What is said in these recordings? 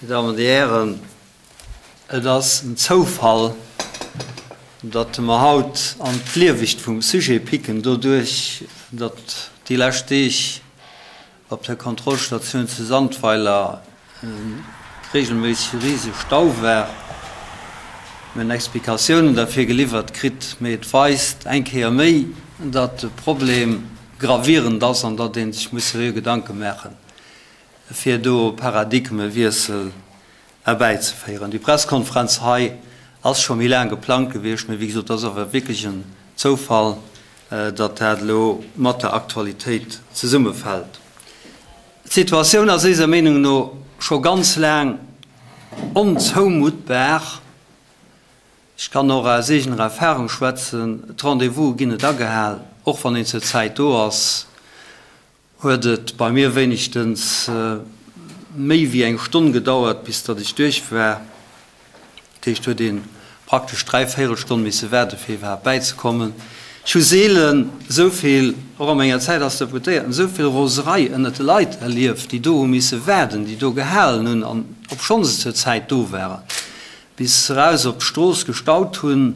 Dir Dammen, Dir Hären, et ass en Zoufall, datt mer haut an d'Gliewecht vum Sujet picken, doduerch datt déi lescht Deeg op der Kontrollstatioun zu Sandweiler e regelméissege rise Stau war. Mir hunn Explikatiounen derfir geliwwert kritt, mee et weist eng Kéier méi, datt de Problem gravierend ass an datt ee sech muss seriö Gedanke maachen, fir do e Paradigmewiessel erbäizeféieren. Déi Presskonferenz hei ass scho méi laang geplangt gewiescht, mee wéi gesot, et ass awer wierklech en Zoufall, datt dat elo mat der Aktualitéit zesummefält. D'Situatioun ass éiser Meenung no scho ganz laang onzoumuttbar. Ech kann och aus eegener Erfahrung schwätzen, D'Rendez-vouse ginn net agehal, och wann een zur Zäit do ass. Huet et bei mir wéinegstens méi wéi eng Stonn gedauert, bis datt ech duerch war. Dat heescht, huet ee praktesch dräivéierel Stonn misse waarde fir iwwerhaapt bäizekommen. Ech hu seelen esou vill, och a menger Zäit als Deputéierten, esou vill Roserei ënnert de Leit erlieft, déi do hu misse waarden, déi do gehalen hunn, an obschonn se zur Zäit do waren, bis eraus op d'Strooss gestaut hunn.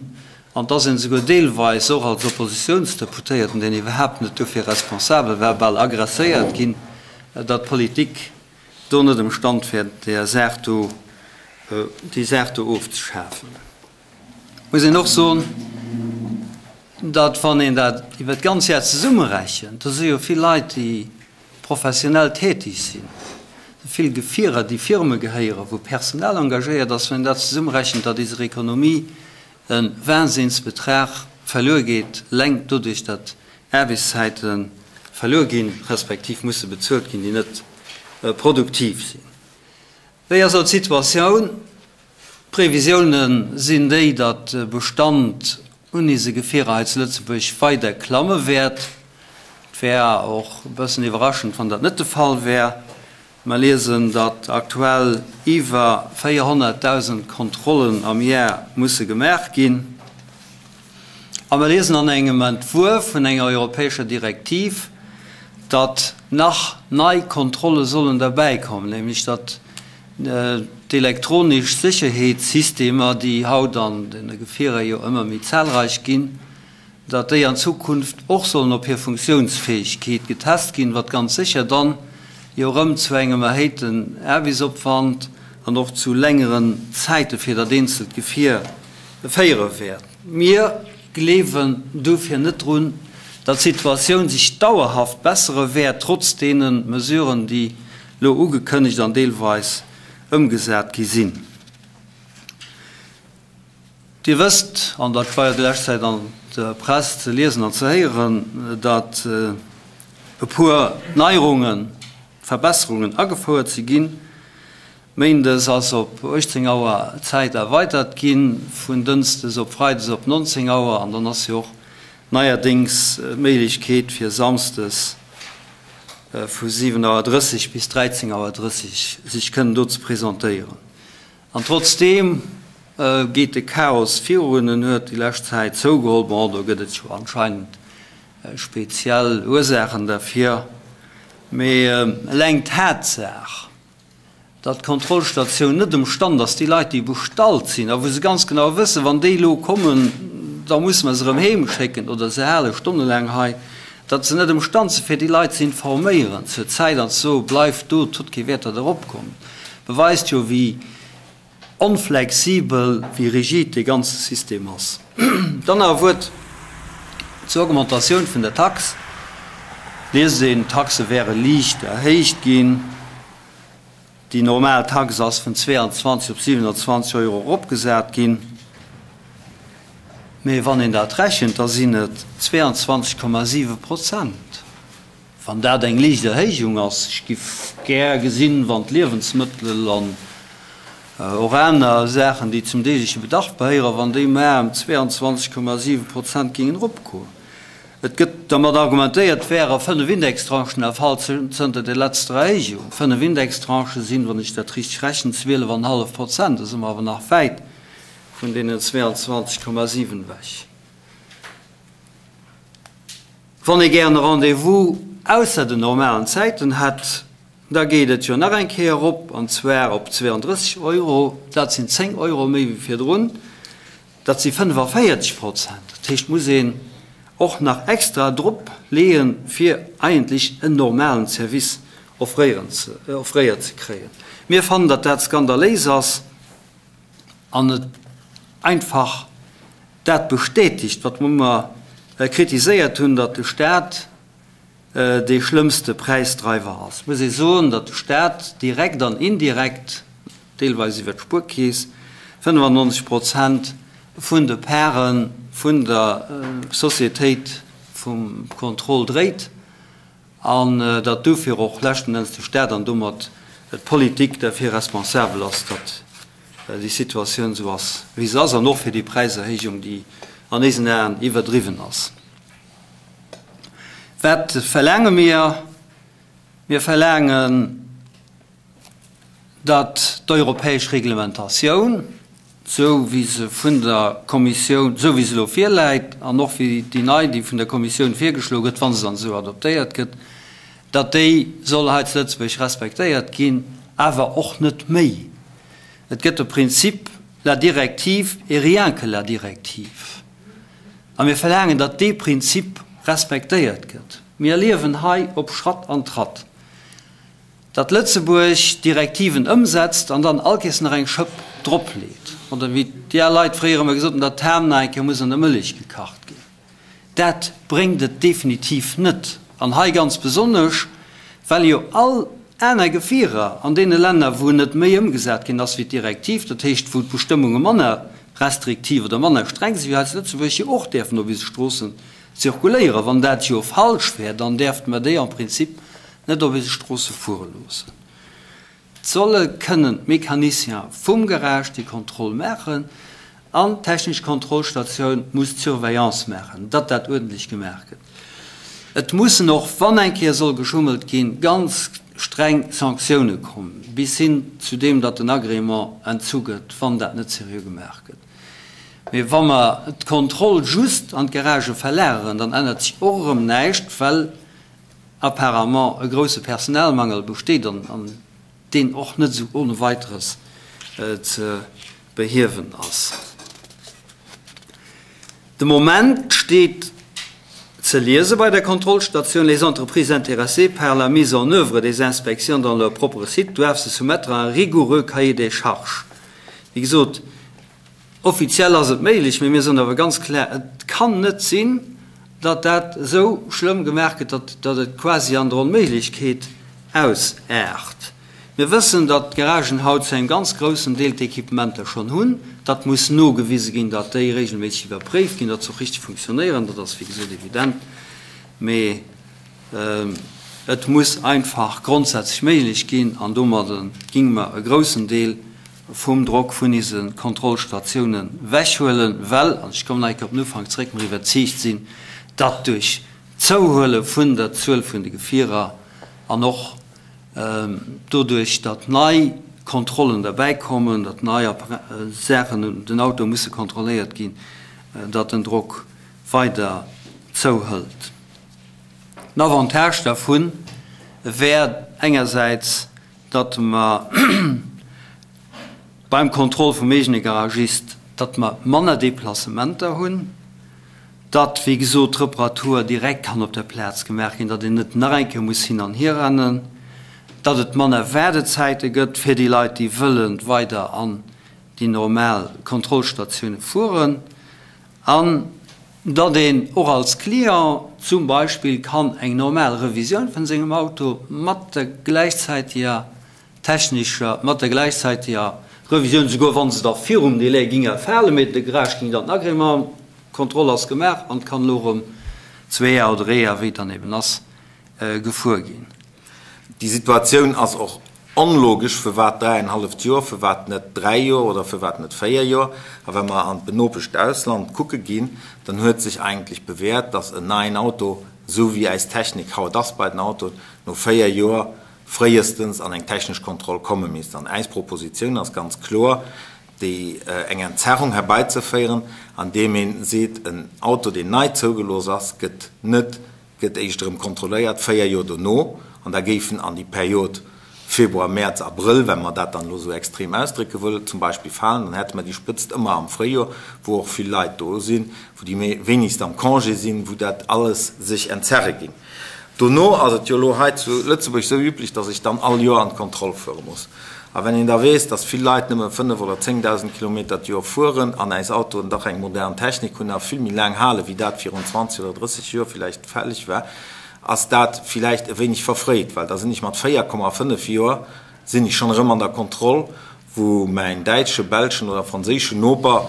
An et ass een esouguer deelweis, och als Oppositionsdeputéierten, deen iwwerhaapt net dofir responsabel war, bal agresséiert ginn, datt d'Politik do net emstand wär, där Saach do, déi Saach do ofzeschafen. Et muss een och soen, datt, wann een dat iwwert d'ganz Jar zesummerechent, do si jo vill Leit, déi professionell tätig sinn, vill Gefierer, déi Firme gehéieren, wou Personal engagéiert ass, wann een dat zesummerechent, datt iser Ekonomie e Wahnsinnsbetrag verluer geet, eleng doduerch, datt Aarbechtszäite verluer ginn, respektiv musse bezuelt ginn, déi net produktiv sinn. Wéi ass elo d'Situatioun? D'Previsioune sinn déi, datt de Bestand un ise Gefierer hei zu Lëtzebuerg weider klamme wäert. Et wär och e bëssen iwwerraschend, wann dat net de Fall wär. Mer liesen, datt aktuell iwwer 400.000 Kontrollen am Jar musse gemaach ginn. A mer liesen an engem Entwuerf vun enger europäescher Direktiv, datt nach nei Kontrolle sollen derbäikommen, nämlech datt d'elektronesch Sécherheetssystemer, déi haut an de Gefierer jo ëmmer méi zahlreich ginn, datt déi an Zukunft och sollen op hir Funktiounsfäegkeet getest ginn, wat ganz sécher dann jo erëm zu engem erhéijten Aarbechtsopwand an och zu längeren Zäite fir dat eenzelt Gefier féiere wäert. Mir gleewen dofir net drun, datt d'Situatioun sech dauerhaft bessere wäert, trotz deene Mesuren, déi elo ugekënnegt an deelweis ëmgesat gi sinn. Dir wësst, an dat war jo déi lescht Zäit an der Press ze liesen an ze héieren, datt e puer Neierungen, Verbesserungen agefouert si ginn. Méindes ass op 18 Auer d'Zäit erweitert ginn, vun dënschdes op freides op 19 Auer, an dann ass jo och neierdéngs d'Méiglechkeet fir samsdes vu 7 Auer 30 bis 13 Auer 30 sech kënnen do ze presentéieren. An trotzdeem geet de Chaos virun, en huet déi lescht Zäit zougeholl. Bon, do gëtt et jo anscheinend speziell Ursaachen derfir, mee eleng d'Tatsaach, datt d'Kontrollstatioun net emstand ass, déi Leit, déi bestallt sinn a wou se ganz genau wëssen, wann déi elo kommen, da musse mer se erëm heem schécken oder se hale stonnelaang hei, datt se net emstand sinn, fir déi Leit ze informéieren zur Zäit an ze soen, bleift do, et huet kee Wäert, datt Der eropkommt. Beweist jo wéi onflexibel, wéi rigid dee ganze System ass. Dann nach e Wuert zur Augmentatioun vun der Tax. Liest een, d'Taxe wäre liicht erhéicht ginn. Déi normal Tax ass vun 22 op 27 Euro eropgesat ginn. Mee wann een dat rechent, da sinn et 22,7 Prozent. Wann dat eng liicht Erhéijung ass, ech giff gär gesinn, wann d'Liewensmëttel an och aner Saachen, déi zum deegleche Bedarf behéieren, wann déi mar ëm 22,7 Prozent géingen eropgoen. Et gëtt dermat argumentéiert, et wäre 5 Indextranchen erfall zënter der letzter Erhéijung. 5 Indextranchen sinn, wann ech dat richteg rechnen, 12,5 Prozent. Da si mer awer nach wäit vun deenen 22,7 ewech. Wann ee gären e Rendez-vous ausser den normalen Zäiten hätt, Da geet et jo nach eng Kéier erop, an zwar op 32 Euro. Dat sinn 10 Euro méi wéi virdrun. Dat si 45 Prozent. Dat heescht, muss een och nach extra drop leeën, fir eigentlech en normalen Service offréiert ze kréien. Mir fannen, datt dat skandaléis ass an et einfach dat bestätegt, wat mer ëmmer kritiséiert hunn, datt de Stat dee schlëmmste Präisdreiwer ass, muss ee soen, datt de Staat direkt an indirekt, deelweis iwwer d'Spuerkeess, 95 Prozent vun de Pare vun der Societéit vum Contrôle dréit an datt dofir och leschten Enns de Staat an domat d'Politik derfir responsabel ass, datt déi Situatioun esou ass, wéi se ass, an och fir déi Präiserhéijung, déi an éisen Aen iwwerdriwwen ass. Wat verlaange mir? Mir verlaangen, datt d'europäesch Reglementatioun, esou wéi se vun der Kommissioun, esou wéi se elo virläit an och wéi déi nei, déi vun der Kommissioun virgeschloe gëtt, wa se dann esou adoptéiert gëtt, datt déi soll hei zu Lëtzebuerg respektéiert ginn, awer och net méi. Et gëtt de Prinzip la directive et rien que la directive. A mir verlaangen, datt dee Prinzip respektéiert gëtt. Mir erliewen hei op Schratt an Tratt, datt Lëtzebuerg Direktiven ëmsetzt an dann all Kees nach eng Schëpp dropleet, oder wéi déi al Leit fréier ëmmer gesot hunn, datt d'Ham nach eng Kéier muss an der Mëllech gekacht ginn. Dat bréngt et definitiv net. An hei ganz besonnesch, well jo all aner Gefierer an deene Länner, wou net méi ëmgesat ginn ass wéi d'Direktiv, dat heescht wou d'Bestëmmunge manner restriktiv oder manner streng sinn wéi hei zu Lëtzebuerg, jo och däerfen op eise Stroossen zirkuléieren. Wann dat jo falsch wär, dann däerfte mer déi en principe net op eise Stroosse fuere loossen. Et solle kënnen d'Mécaniciens vum Garage déi Kontroll maachen an d'technesch Kontrollstatioun muss d'Surveillance maachen, datt dat uerdentlech gemaach gëtt. Et mussen och, wann eng Kéier soll geschummelt ginn, ganz streng Sanktioune kommen, bis hin zu deem, datt den Agrément entzu gëtt, wann dat net seriö gemaach gëtt. Mee wa mer d'Kontroll just an d'Garagë verlageren, dann ännert sech och erëm näischt, well apparemment e grousse Personalmangel besteet an deen och net esou ohne weiteres ze behiewen ass. De Moment steet ze liese bei der Kontrollstatioun, Les entreprises intéressées par la mise en œuvre des inspections dans leur propre site doivent se soumettre à un rigoureux cahier des charges. Wéi gesot, Offiziell ass et méiglech, mee mir soen awer ganz kloer, et kann net sinn, datt dat esou schlëmm gemaach gëtt, datt datt et quasi an der Onméiglechkeet ausaart. Mir wëssen, datt d'Garagen haut zu engem ganz groussen Deel d'Equipementer schonn hunn. Dat muss nogewise ginn, datt déi regelméisseg iwwerpréift ginn, datt se och richteg funktionéieren. Dat ass wéi gesot evident. Mee et muss einfach grondsätzlech méiglech ginn an domadde géinge mer e groussen Deel vum Drock vun ise Kontrollstatiounen wechhuelen, well, an ech kommen nach eng Kéier op den Ufank zréck, mer iwwerzeegt sinn, datt duerch d'Zouhuele vun der Zuel vun de Gefierer an och doduerch, datt nei Kontrollen derbäikommen, datt nei Saachen un den Autoe musse kontrolléiert ginn, datt den Drock weider zouhëlt. Den Avantage dervu wär engersäits, datt mer beim Contrôle vum eegene Garagist, datt mer manner Déplacementer hunn, datt, wéi gesot, d'Reparatur direkt kann op der Plaz gemaach ginn, datt een net nach eng Kéier muss hin an hier rennen, datt et manner Waardezäite gëtt fir déi Leit, déi wëlle weider an déi normal Kontrollstatioune fueren. An datt een och als Client zum Beispill kann eng normal Revisioun vun sengem Auto mat der gläichzäiteger technescher, mat der gläichzäiteger Revisioun, esouguer wa se da virum Délai ging erfalen, mee de Garage ging dann den Agrément, d'Kontroll ass gemaach an et kann elo erëm zweeër oder eeër, wéi et dann eben ass, gefuer ginn. Déi Situatioun ass och onlogesch. Firwat dräienhalleft Joer, firwat net dräi Joer oder firwat net véier Joer? A wa mer an d'benopescht Ausland kucke ginn, dann huet sech eigentlech bewährt, dass en neien Auto, esou wéi eis Technik haut ass bei den Autoen, no véier Joer fréiestens an eng technesch Kontroll komme misst. An eis Propositioun ass ganz kloer, déi eng Entzerrung herbeizeféieren, andeem ee seet, en Auto, deen nei zougelooss ass, gëtt net gëtt éischt erëm kontrolléiert 4 Joer dono, an da géifen an déi Period. Februar, Mäerz, Abrëll, wa mer dat dann elo esou extrem ausdrécke wëllen, zum Beispill falen, dann hätte mer déi Spëtzt ëmmer am Fréijoer, wou och vill Leit do sinn, wou déi wenigst am Congé sinn, wou dat alles sech entzerre géing. Dono ass et jo elo hei zu Lëtzebuerg esou üblech, dass ech dann all Joer an d'Kontroll fuere muss. A wenn een da weess, dass vill Leit nëmme 5 oder 10.000 Kilometer d'Joer fueren an äis Autoen dach eng modern Technik hunn a vill méi laang hale wéi dat virun 20 oder 30 Joer villäicht fälleg war, ass dat villäicht e wéineg verfréit, well da sinn ech mat 4,5 Joer sinn ech schonn erëm an der Kontroll, wou mäin däitsche, belschen oder franséischen Noper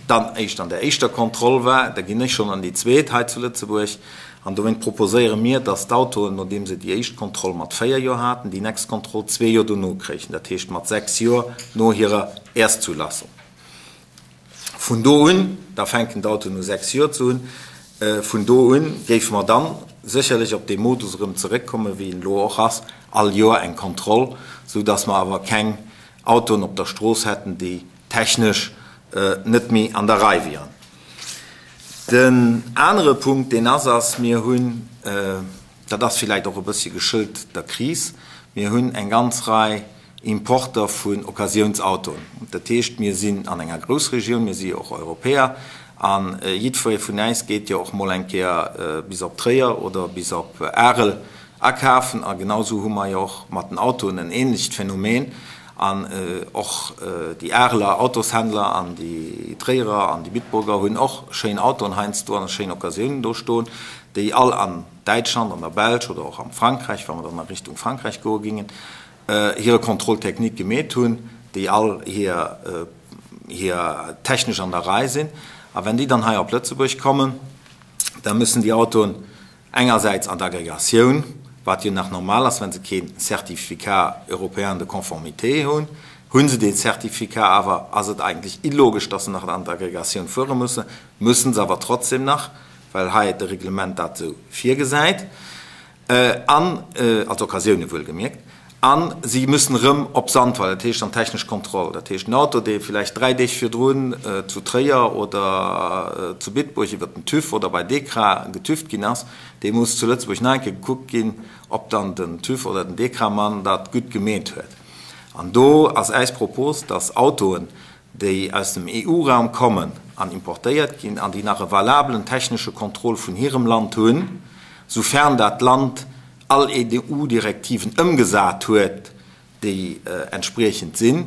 dann éischt an der éischter Kontroll war, da ginn ech schonn an déi zweet hei zu Lëtzebuerg. An dowéint proposéiere mir, dass d'Autoen, nodeem se déi éischt Kontroll mat 4 Joer haten, déi nächst Kontroll zwee Joer dono kréichen, dat heescht mat 6 Joer no hirer Erstzulassung. Vun do un, da fänken d'Autoen u 6 Joer ze hunn, vun do un géife mer dann sécherlech op dee Modus erëm zeréckkommen, wéi en elo och ass, all Joer eng Kontroll, sou dass mer awer keng Autoen op der Strooss hätten, déi technesch net méi an der Rei wieren. Den anere Punkt, deen ass, ass, mir hunn, dat ass villäicht och e bëssche geschëlt der Kris, mir hunn eng ganz Rei Importer vun Occasiounsautoen. Dat heescht, mir sinn an enger Groussregioun, mir si jo och Europäer, a jiddweree vun äis geet jo och mol eng Kéier bis op Tréier oder bis op Arel akafen. A genau esou hu mer jo och mat den Autoen en ähnlecht Phänomen. An och déi Areler Autoshändler an déi Tréierer an déi Bitburger hunn och schéin Autoen heiansdo an schéin Occasiounen do stoen, déi all an Däitschland, an der Belsch oder och am Frankräich, wa mer dann a Richtung Frankräich goe gingen, hire Contrôle technique gemeet hunn, déi all hir hir technesch an der Rei sinn. A wenn déi dann hei op Lëtzebuerg kommen, da müssen déi Autoen engersäits an d'Aggregatioun, wat jo nach normal ass, wa se kee Certificat européen de conformité hunn. Hu se dee Certificat awer, ass et eigentlech illogesch, dass se nach an d'Aggregatioun fuere mussen, müssen se awer trotzdem nach, well hei de Reglement dat esou virgesäit. An, als Occasioune wuelgemierkt, a si müssen erëm op Sandweiler, dat heescht an d'technesch Kontroll. Dat heescht, en Auto, dee villäicht 3 Deeg virdrun zu Tréier oder zu Bitburg iwwer den TÜV oder bei Dekra getüvt ginn ass, dee muss zu Lëtzebuerg nach eng Kéier gekuckt ginn, ob dann den TÜV oder den Dekra-Mann dat gutt gemeet huet. An do ass äis Propos, dass Autoen, déi aus dem EU-Raum kommen an importéiert ginn an déi nach e valabelen technesche Contrôle vun hirem Land hunn, soufern dat Land all EU-Direktiven ëmgesat huet, déi entspriechend sinn,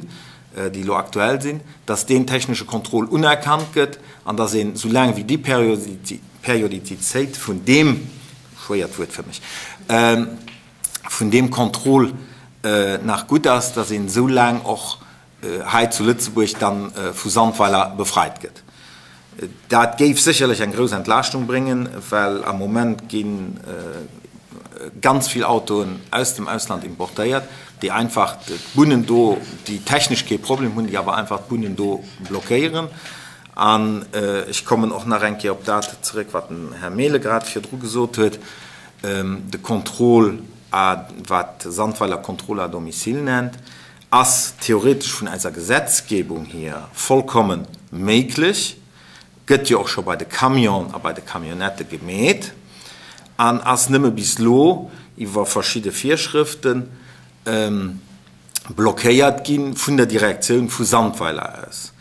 déi elo aktuell sinn, dass deen technesche Contrôle unerkannt gëtt an dass een, soulaang wéi déi Periodizitéit vun deem, schwéiert Wuert fir mech, vun deem Contrôle nach gutt ass, dass een esoulaang och hei zu Lëtzebuerg dann vu Sandweiler befreit gëtt. Dat géif sécherlech eng grouss Entlaaschtung bréngen, well am Moment gi ganz vill Autoen aus dem Ausland importéiert, déi einfach d'Bunnen do, déi technesch kee Problem hunn, déi awer einfach d'Bunnen do blockéieren. An ech kommen och nach eng Kéier op dat zeréck, wat den Här Mehlen grad virdru gesot huet, de Contrôle à, wat Sandweiler Contrôle à domicile nennt, Ass theoretesch vun eiser Gesetzgebung hier vollkommen méiglech, gëtt jo och scho bei de Camionen a bei de Camionnettë gemeet an ass nëmme bis lo iwwer verschidde Virschrëfte blockéiert gi vun der Direktioun vu Sandweiler aus.